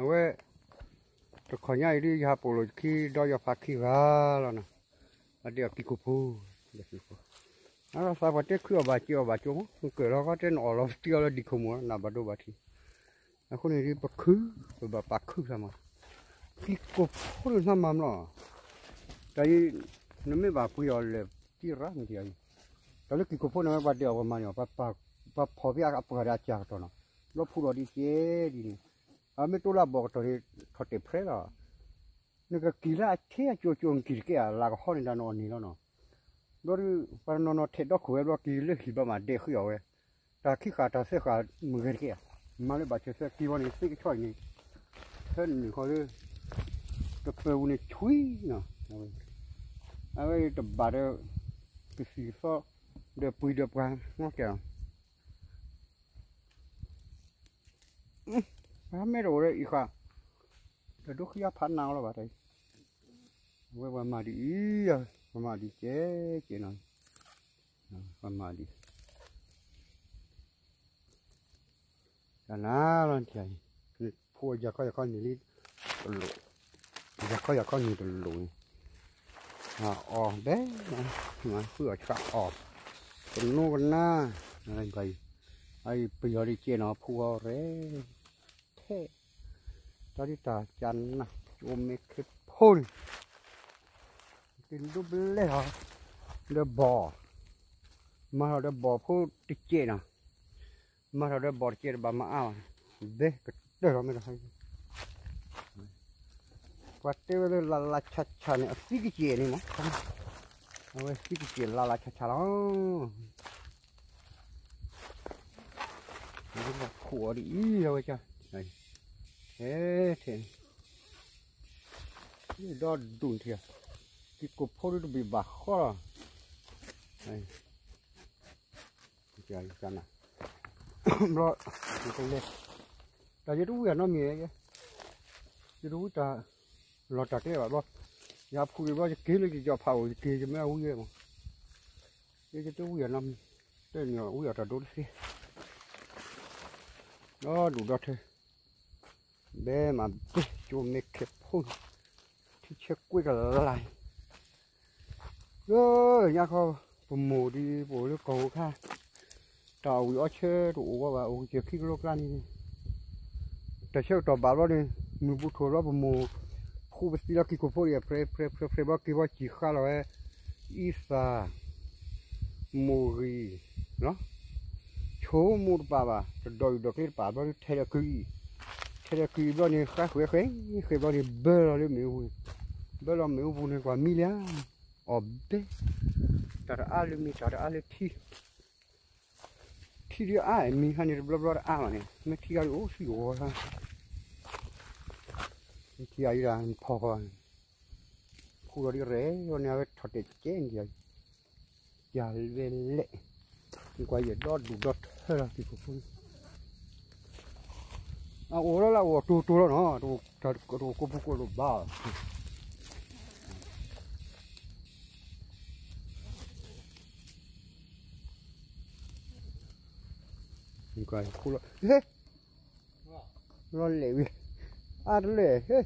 အဝဲ တခီညါအံၤဒ်ယဟးပိာ်လိာ်ခံဒီးယီၤဖးခံဂၤလီၤနီၤ, အဒဲအကံၢ်ခိၣ်ဖိ, အသးပှၤတဲခုအီၣ်ဘၣ်စ့အီၣ်ဘၣ်ကၠိမး နကၢၣ်လီၤဃီတဲနအီၣ်လီၤပတံအီၤလၢဒံခိၣ်မး နဘၣ်ဒိဘၣ်ထံး, အဃိန့ၣ်ဒ်ပခု ပဘၣ်ပာ်ခုဖျါမး, ကံၢ်ခိၣ်ဖိန့ၣ်နမၤမးလီၤ, တၢ်အံၤ နမ့ၢ်ဘၣ်ပှ့ၤအီၤလဲၣ်တံရၣ်မ့ၢ်တံၢ်အံၤ, တၢ်လၢကံၢ်ခိၣ်ဖိန့ၣ်ဝဲပှၤဒဲးအီၤပှၤမၤန့ၢ်အီၤ ပှၤဖီၣ်ဖဲအပှၤဒီးအစှၤကတီၢ်နီၤ, ဘျီဖှူဒီးဒ်ကဲဒ်န့ၣ်, အမ့ၢ်တိၢ်လၢအဘီၣ်ကတီၢ်န့ၣ် ထီၣ်တဲာ်ဖြဲလီၤ, နကက့ၤလၢအထ့အကၠိကၠိနက့ၤတကဲဧါ လၢကဟီန့ၣ်တၢ်နအီၣ်န့ၣ်လီၤနီၤ, ဘျီဒ် ပှၤတနီၤနီၤထဲးဒီခိၣ်ဝဲဘျီက့ၤလၢဟံၣ်ဘျီမးဒဲးဃ့အီၤဝဲ, တၢ်ခံခါတၢ်သၢခါမုၢ်ဂဲၤတကဲဧါ, မၤလၢဘၣ်စၢၤသၢက့ၤဝဲန့ၣ် သ့ကဆီအံၤန့ၣ်, ဖဲနုာ်ဃီလၢ တပၢၤပူၤန့ၣ်ဆွံနီၤ, အဝဲတဘၣ်ဒီး ကသံၣ်ကသီ ဒီးပှံၤဒီးပှၤနီၢ်ကဲလီၤ ပှၤမ့ၢ်တအိၣ်ဒီးအံၤဃာ်, တဒိဃံအဖးနးအီၤလီၤဘၣ်တၢ်အံၤ, အဝဲပှၤမၤဒ်အံၤ, ပှၤမၤဒ်ကဲကဲနီၤ, ပှၤမၤဒ်, တၢ်နၤလီၤထံၣ်အံၤ, ဖိယၤခီယၤခီနံၤလံ, တလိၣ်, ယၤခီယၤခီနံၤတလိၣ်န့ၣ်, အီၣ်ဘဲ, ဃုအီၣ်ဆှးအီၣ်, ကနိကနါ, အံၤ, အံၤပယီၤဒ်ကဲနီၤ ဖိအီၤရဲ ထဲ, တၢ်ဒ်တၢ်ကနၣ် ကၠိမ့ၢ်ခ့ဖိန့ၣ်, က့ၤဒိဘျဲၣ်ဟီ, ဒီးဘီၣ်, မၤထီၣ်ဒီးဘီၣ်ဖိတကဲးနီၤ, မၤထီၣ်ဒီးဘီၣ်တကဲးတဘၣ်မၤအါဘၣ်, ဘဲကတၢၢ်လီၤမ့ၢ်တဟါ, ပှၤတဲဝဲလၢလၢ်လၢ်ဆးဆးန့ၣ် အသံကစဲးန့ၣ်မး, အဝဲသံကစဲးလၢ်လၢ်ဆးဆးလီၤ. ခိၣ်အီၤဒ်အံၤလီၤဝဲက, ထဲထဲ, ဒီဒူၣ်ထံ, ကံၢ်ကိးဖိဒ်တဘ့ၣ်ဘၣ်ဃီလီၤ, ဘျီ, တၢ်ယတဝံၣ်အနီတမံၤ, ယတဝံၣ်တၢ်, လီၤတၢ်ကျဲဘၣ်ဘျီ, ယဖူးဒံးဘျီ ယက့ၤလၢယယီၤဖးအိၣ် ယက့ၤယမ့ၢ်အဝံၣ်မး, ယတဝံၣ်အနီတမံၤ, တန့ၢ်ဝံၣ်အီၤတၢ်ဒိတသ့, ဒီဒူၣ်ဒီထၢ, ဘဲမၤဘဲကၠိမ့ၢ်ခဲဖိန့ၣ်, ထံဆၢကွ့ကလါ, လၢညါခီ, ပမိၢ်ဒ်ပအိၣ်လၢကီၢ်ဟိခါ, တၢ်အီၣ်ဝံၣ်အီဆၢတအိၣ်ဝဲဘၣ် အိၣ်ကစၢၢ်ခံကလိကျါန့ၣ်, တၢ်ဆၢကတီၢ်ဘၣ်ဘျီန့ၣ်, မုၢ်ပူၤထီၣ်ဘျီပမိၢ်, ဖှူပသံလီၤကံၢ်ကိးဖိဒီး ဖြဲဖြဲဖြဲဘျီ က့ၤဘျီစံၣ်ဃါလီၤဝဲ, အံသၣ်, မိၢ်ဂံၢ်, ဆိမိၢ်တပာ်ဘၣ် တဒီးအုၣ်ဒီးကျ့တပာ်ဘျီ ထဲဒီးကုအံၤ, ထဲဒီးကုအံၤဘျီန့ၣ် ဃါဃဲဃဲ, ဃဲဘျီန့ၣ် ဘၢလီၤလၢမ့ၣ်အူပူၤ, ဘၢလီၤမ့ၣ်အူပူၤန့ၣ် ကွၢ်မံလံဧါ, အီၣ်ဘဲ, တၢ်တအါလၢမ့ၤ တၢ်တအါလၢထံ ထံဒ်အါ မ့ၤခါန့ၣ် တဘျီဘျီတအါဘၣ်န့ၣ် မ့ၢ်ထံဂၤဒ်အိၣ်သံဂီၤခါ, ထံဂၤအံၤဒၣ်ဖီဃီ, ဖှူလီၤဒ်ရဲၣ်န့ၣ် အဝဲထီၣ်တဲာ်ကဲန့ၣ်, ယၤလဲၣ်လဲၣ်, ကွၢ်ယဲၢ်ဒီဒူၣ်ဒီထၢလီၤ ကံၢ်ကိးဖိ, အအိၣ်လီၤလၢအအိၣ်တိၢ်တိၢ်လီၤနီၤ, တအိၣ်ကိးပူၤကိးလိာ်ဘၣ် လီၤလဲၣ်ဝဲ, အါတလဲၣ်,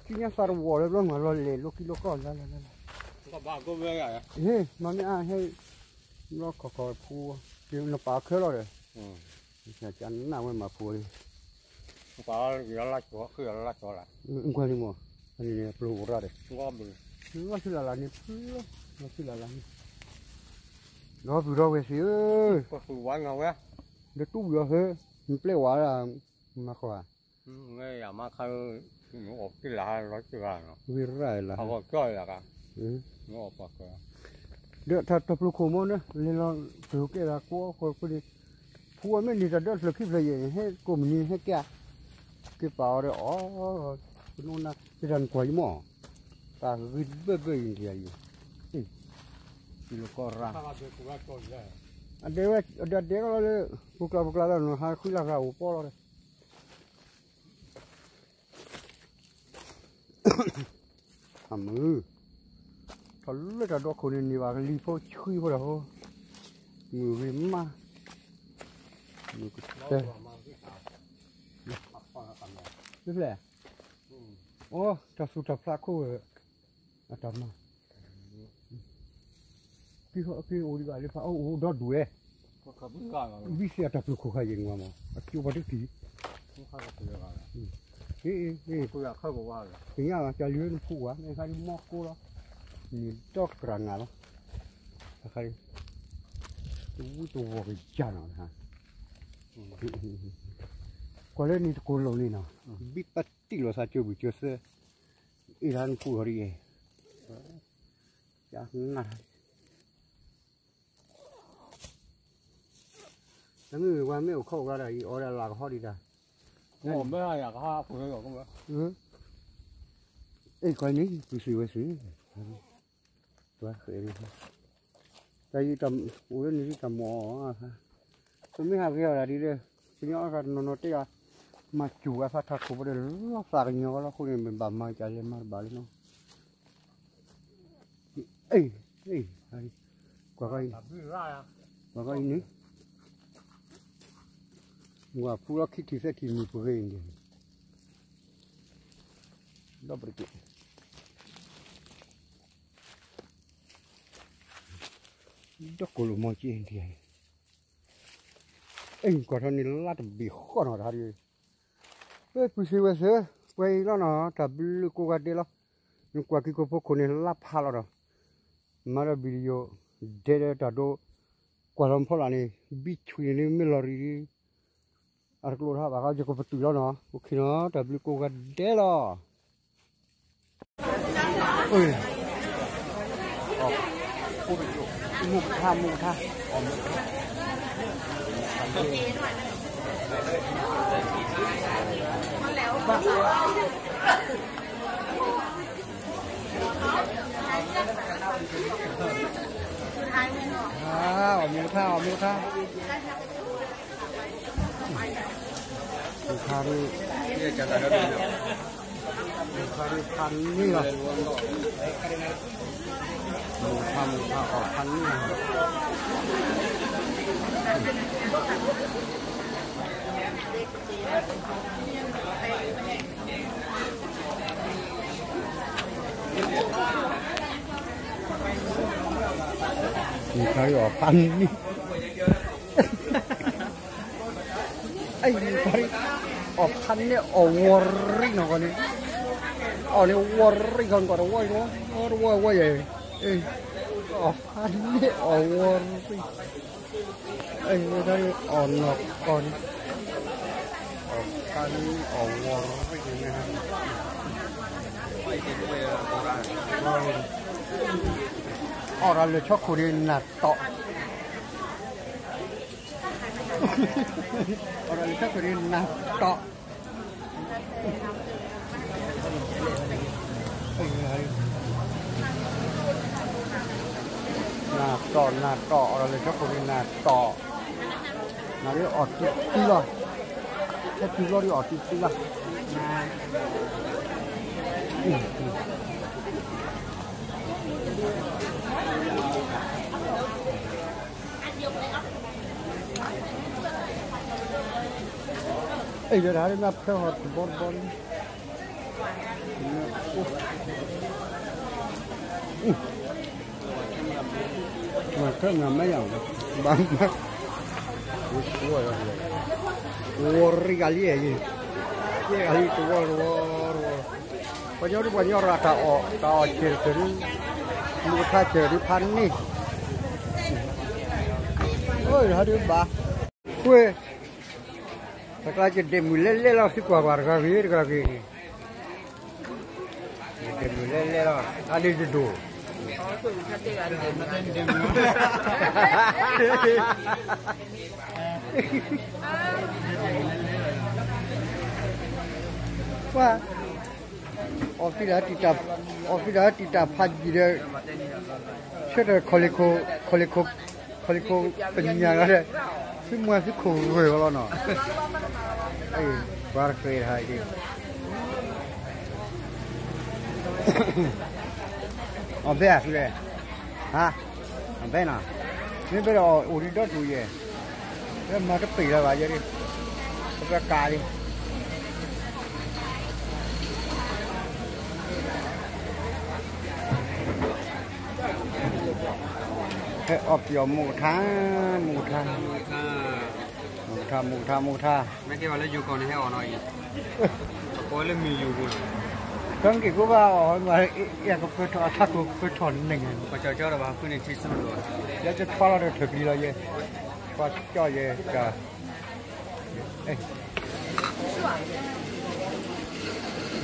ထီဘီဆံ, ဆံညါသးတဝီၢ်လၢဘျီမၤလီၤလဲၣ် လိကံလိကီၢ်လၢ်လၢ်လၢ်, မ့ၢ်အါဟဲ, ဘျီခီခီဖူ, နပာ်ခဲလီၤဒီး, နပာ်ဝဲမၤဖူလံ ကွၢ်လၢလၢကီၢ်, ကွၢ်လံမး, ပျိၢ်အိၣ်ရၣ်ဒီး, လီၤဆူလၢ်လၢ်န့ၣ်, လီၤဆူလၢ်လၢ်န့ၣ်, ဒီပုၢ်ဒီဝဲၢ်သ့ၣ်ဧၢ, ဒီတူၢ်ဝံၤအီၤဟဲ, နပျဲၢ်ဝဲဒၣ်, မၤဃီဧါ, ဝံၤရၣ်လၢ်, ဒီးတၢ်တပျိၢ်ခိၣ်မ့ၢ်န့ၣ် လဲၤလီၤတုၤကဲဒၣ်ကိးဃီဖိန့ၣ်, ဖူအီၤမ့ၢ်န့ၢ်တၢ်ဒၢဖျၢၣ်ခံဖျၢၣ်ယဲၢ်န့ၣ် ဟဲကိးမုၢ်နံၤဟဲကဲ, က့ၤပာ်အီၤဒီးအီၤ, ကနိနါ တဒၣ်နကွၢ်ယမီၢ်, တၢ်ဂ့ၤဘၢဘၢအံၤဒ်အံၤ, ကံၢ်လိာ်ကီၢ်ရၣ်, အဒဲဝဲ, အဒဲကလီၤလၢ, ပူၤကျါပူၤကျါလီၤ နဟးဃုလၢ်ဂၤအိၣ်ပီလီၤဒီး အမုၢ်, ထီၣ်လၢတၢ်ဒီခိၣ်န့ၣ်န့ၢ်ဘၣ်ကလံၤဖိဆှံဖိဒီး, မုၢ်ဂ့ၤမး, မုၢ်ကတၢၢ်, ဖျဲၣ်, အိ တၢ်သူၣ်တၢ်ဖျးခိၣ်ဝဲ, အတၢ်မၤ, က့ၤအိၣ်ဒံးဘၣ်လၢဖးအအိၣ်ဒီဒူၣ်ဝဲ, ဘံစ့အတၢ်ပျိာ်ခိၣ်ခါယဲၢ်နွံမး အကၠိပှၤတကံၢ်, ဟ့ၣ်, ဟ့ၣ်, ကညးဘၣ် ကၢ်လံၤနဖူဝါ မ့ၢ်ခါဒ်မီၢ်ကိလီၤ, န့ၣ်ဒီကရၢနၤလီၤ, တခါ, တဝံတဝီၤကယၤနီၤ, ကွၢ်လၢန့ၣ်တကိးလိာ်န့ၣ်နီၤ, ဘံပတံၢ်လိာ်သးကၢဘုၣ်ကၢသၢ, အ့ၣ်လၢနဖူအီၤဒ်ယဲၢ်, န တမ့ၢ်ဝဲမ့ၢ်အိၣ်ခီၣ်ဂၤဒီး ယအီၣ်ဒၣ်လၢကဟီဒံးတၢ်, အ့ၣ်ကွၢ်န့ၣ် ပူၤသ့ဝဲသ့, တၢ်အံၤ အိၣ်လၢန့ၣ်တၢ်မီၢ်, ပမ့ၢ်ဟးဂဲၤအီၤဒၣ်ဒ်လဲၣ်, ကညီအီၣ်သးတနီၤနီၤတဲအီၤ, မၤစူၢ်အသးထးခိၣ်ပှၤဒီးလီၤသးကညီၤဝဲလီၤ, အဃိန့ၣ် မ့ၢ်ဘၣ်မၤကလဲၤမၤတဘၣ်လၢနီၤ အ့ၣ်, ကွၢ်ကီအံၤ, ကွၢ်ကီအံၤန့ၣ်, ဝၤဖူလီၤခံထံၣ်သၢထံၣ်မုၢ်ပှၤဂ့ၤန့ၣ်, ဒီးပတက့ၢ်, ဒီးကိၣ်လိာ်မီၤက့ၤဒ်အံၤ, အ့ၣ် ကွၢ်ထီၣ်န့ၣ်လါတဘ့ၣ်ဃီနီၤတဟါဒ်, ပှဲၤပူၤသ့ဝဲသ့, ပှဲၤအံၤလီၤနီၤ တၢ်ဘျုးကိးဂၤဒဲးလီၤ, နကွၢ်က့ၤကိးဖိခိၣ်န့ၣ်လါဖးလီၤဒီး, မၤဒီး video ဒဲးဒီးတၢ်ဒိ, ကွၢ်လီၤဖီလာ်န့ၣ် ဘံဆွံန့ၣ်မ့ၢ်လီၤရံၣ်, အတကျိးတဟးဘၣ်ဃီ ယကပတုာ်လီၤနီၤ, အိၣ်ခ့နီၤ တၢ်ဘျုးကိးဂၤဒဲးလီၤ. မူကထါ မူကထါ, မူကထါ မူကထါ မူကထါ, မူကထါဒ်ဖးန့ၢ်လီၤ, မူကထါ မူကထါအီၣ်ဖးန့ၢ်လီၤ. မူကထါဒ်အီၣ်ဖးန့ၢ်, မူကထါဒ်အီၣ်ဖးန့ၢ်အီၣ်ဝီၤရံၣ်နီၤကီးန့ၣ်, အီၣ်န့ၣ်ဝီၤရံၣ်ကီးန့ၣ် တဝီတဝီ, တဝီဝီယဲၢ်, အီၣ်ဖးန့ၢ်အီၣ်ဝီၤရံၣ်, အဝဲဒၣ်အီၣ်နီၢ်ကီၢ်န့ၣ်, အီၣ်ဖးန့ၢ်အီၣ်ဝီၤရံၣ်န့ၣ်, အီၣ်ဒီးလၢာ်ဆီခိၣ်န့ၣ်နၢ်တီၢ်, အီၣ်ဒီးလၢာ်ဆီခိၣ်န့ၣ်နၢ်တီၢ် နၢ်တီၢ် နၢ်တီၢ် အီၣ်ဒီးလၢာ်ဆီခိၣ်န့ၣ်နၢ်တီၢ်, နၢ်ဒ်အီၣ်တုၤတုၤလီၤ, ဟဲတုၤလီၤဒ်အီၣ်တုၤတုၤလီၤ. အဲ ယတၢ်ဟးဒ်နၢ်ဖၢဟီၣ်တဘီတဘီလံ, မၤခဲမၤမဲယၤ, ဘၣ်မၤ, ဝီၤရံၣ်ဂၤလံ, ဂၤလံတဝီတဝီတဝီ, ပှၤညီဒ်ပှၤညီရၣ်တၢ်အီၣ် တၢ်အီၣ်ဆဲးတဖျၢၣ်ဒ်, မူကထါဆဲးဒ်ဖးန့ၢ်, ဟဲဒ်ဘၣ်, ကွ့ၢ် တကျါကဒဲးမုၢ်လဲၣ်လဲၣ်လီၤ သုကွၢ်ကွၢ်တဂၤဂ့ၤတဂၤဂ့ၤန့ၣ်, ကဒဲးမုၢ်လဲၣ်လဲၣ်လီၤ အါဒ့ၣ်တဒိၣ်, ကွၢ်, အီၣ်ဖံဒၣ်တံာ်တာ်, အီၣ်ဖံဒၣ်တံာ်တာ်ဖးယံာ်ဒီး, ဆၢထၢၣ်ခီၣ်လ့ၣ်ခိၣ်, ခီၣ်လ့ၣ်ခိၣ်, ခီၣ်လ့ၣ်ခိၣ်ပညၣ်ဂၤဒီး, သုမွၤသုခိၣ်ဂၢၢ်ဝဲလီၤနီၤ, ပှၤတဃဲၤတဟါအံၤ, အီၣ်ဘဲဧါသုလဲၣ်, ဟါ, အီၣ်ဘဲနီၤ, မ့ၢ်ဘဲဒီးအီၣ်အိၣ်ဒံးဒီတူၢ်ယဲၢ်, မၤတပ့ၤလၢၤဘၣ်ယဲဒ်, ပကကးလံ, အီၣ်ပယီၤမူကထါ, မူကထါ, မူကထါ, မူကထါ, မူကထါ, မ့ၢ်က့ၤဝဲလၢယိၤကီၢ်န့ၣ်ဟဲအီၣ်နီၤအံၤ, အကိးဝဲလၢမုၢ်ယူၤပူၤနီၤ, တၢ်က့ၤကိးဂၤအီၣ်, အဲၣ်ကပၢၤထီၣ်အထးကိးပၢၤထီၣ်န့ၣ်, ပှၤကၠီကၠီဒီးဘၣ်ဃုန့ၣ်ထံဆူၣ်လီၤ, ယကဆီလီၤဒီးထၢၣ်ပျံၤလီၤယဲ, ပှၤကၠီယဲက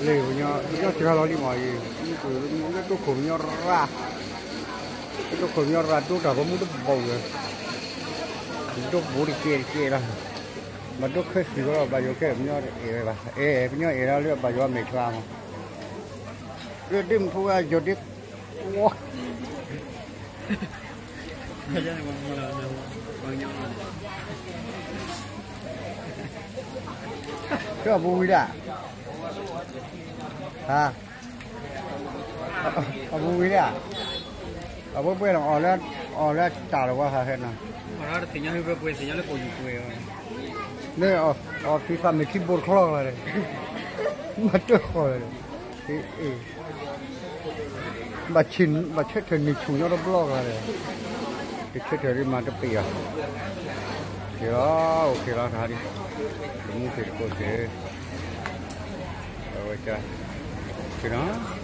လၢပညီစှၤလီၤလံမးအံၤ, လၢတိခိၣ်ပညီရၣ်, တိခိၣ်ပညီရၣ်ဒိတၢ်ဂီၤမူတဘီဝဲ, ဒိဘူးတကဲတကဲလီၤ, ဘၣ်ဒိခဲသံၣ်ဝဲလီၤ ဘၣ်ယိၤခဲပညီတအဲၣ်ဝဲဘၣ်, အဲၣ်ပညီအဲၣ်ဒၣ်လၢဘၣ်ယိၤအမဲာ်ချါမး, ဒ်မ့ၢ်ဖိဝဲယိၤဒ့, ဝါ အဘူးဝံၤဒၣ်, ဟါ, အဘူးဝံၤဒၣ်, အဘူးပှဲၤလီၤ, အီၣ်လၢတၢ်လီၤဝဲဟးဟဲနီၤ, မ့ၢ်အီၣ်ဖံသးမ့ၢ်ထံဘိတချီၣ်လီၤ, မၤတၢ်ဃီလီၤ, ဘၣ်ဆၢထၢၣ်န့ၢ်ဆူၣ်ညီတဘျီဂၤဒီး, ကဆၢထၢၣ်ဒ်မၤတပ့ၢ်အီၤ, က့ၤလီၤ, အိၣ်က့ၤလီၤတဟါဒံး, တမူသ့ၣ်တကိးသ့ၣ်, အဝဲက, က့ၤလီၤ